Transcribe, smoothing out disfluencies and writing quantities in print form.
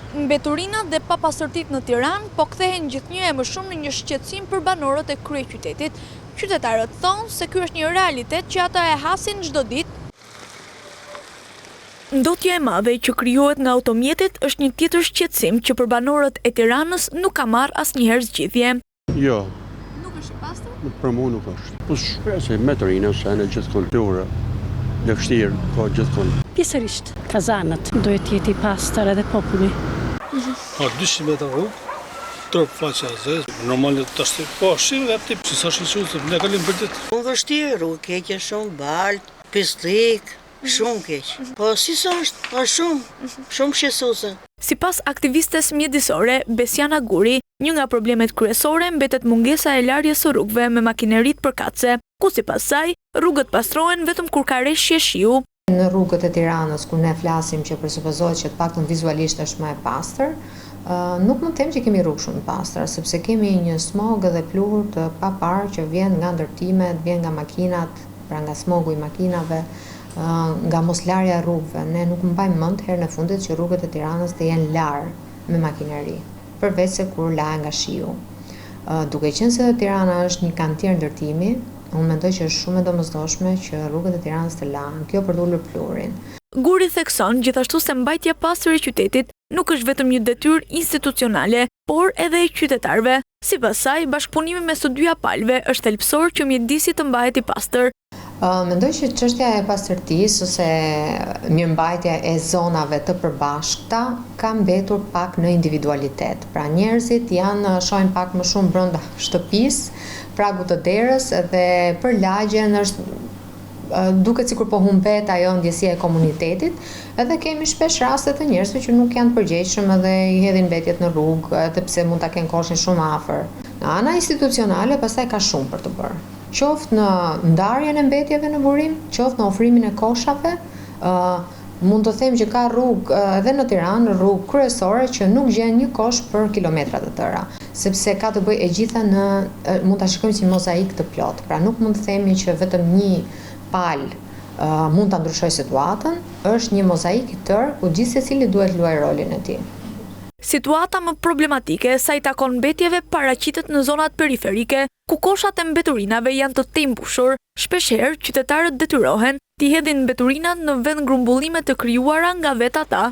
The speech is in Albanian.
Mbeturinat dhe papastërtitë në Tiranë po kthehen gjithnjë e më shumë në një shqetësim për banorët e kryeqytetit. Qytetarët thonë se ky është një realitet që ata e hasin çdo ditë. Ndotja e madhe që krijohet nga automjetet është një tjetër shqetësim që për banorët e Tiranës nuk ka marrë asnjëherë zgjidhje. Jo. Nuk është i pastër? Për mua nuk është. Po shpresoj mbeturina se në gjithë kulturë. Dhe vështirë, ka gjithkund. Pjesërisht, kazanët, duhet të jetë i pastër edhe populli. Ka 200 metra rrugë, tërë faqja e zezë, normale tash po shi dhe tip, si sa shi se ne kalim për ditë. Shumë vështirë, rrugë keqe shumë, baltë, pislik, shumë keq. Po si s'është, është shumë, shumë shqetësuese. Sipas aktivistes mjedisore, Besiana Guri, një nga problemet kryesore mbetet mungesa e larjes së rrugëve me makineritë përkatëse, ku sipas saj, rrugët pastrohen vetëm kur ka reshje shiu. Në rrugët e Tiranës, kur ne flasim që presupozohet që të paktën vizualisht është më e pastër, nuk mund të them që kemi rrugë shumë të pastra, sepse kemi një smog dhe pluhur të paparë që vjen nga ndërtimet, vjen nga makinat, pra nga smogu i makinave, nga moslarja e rrugëve. Ne nuk mbajmë mend herën e fundit që rrugët e Tiranës të jenë larë me makineri, përveçse kur lahen nga shiu. Duke qenë se Tirana është një kantier ndërtimi, unë mendoj që është shumë e domosdoshme që rrugët e Tiranës të lahen, kjo për të ulur pluhurin. Guri thekson gjithashtu se mbajtja pastër e qytetit nuk është vetëm një detyrë institucionale, por edhe e qytetarëve. Sipas saj, bashkëpunimi mes të dyja palëve është thelbësor që mjedisi të mbahet i pastër. Mendoj që çështja e pastërtisë ose mirëmbajtja e zonave të përbashkëta ka mbetur pak në individualitet. Pra njerëzit janë shohin pak më shumë brenda shtëpisë, pragut të derës dhe për lagjen është duket sikur po humbet ajo ndjesia e komunitetit, edhe kemi shpesh raste të njerëzve që nuk janë të përgjegjshëm edhe i hedhin mbetjet në rrugë, edhe pse mund ta kenë koshin shumë afër. Nga ana institucionale pastaj ka shumë për të bërë. Qoftë në ndarjen e mbetjeve në burim, qoftë në ofrimin e koshave, ë mund të them që ka rrugë edhe në Tiranë, rrugë kryesore që nuk gjen një kosh për kilometra të tëra, sepse ka të bëjë e gjitha në mund ta shikojmë si mozaik të plotë. Pra nuk mund të themi që vetëm një palë mund ta ndryshojë situatën, është një mozaik i tërë ku gjithsecili duhet të luajë rolin e tij. Situata më problematike sa i takon mbetjeve paraqitet në zonat periferike, ku koshat e mbeturinave janë të tejmbushur. Shpeshherë, qytetarët detyrohen t'i hedhin mbeturinat në vendgrumbullime të krijuara nga vetë ata.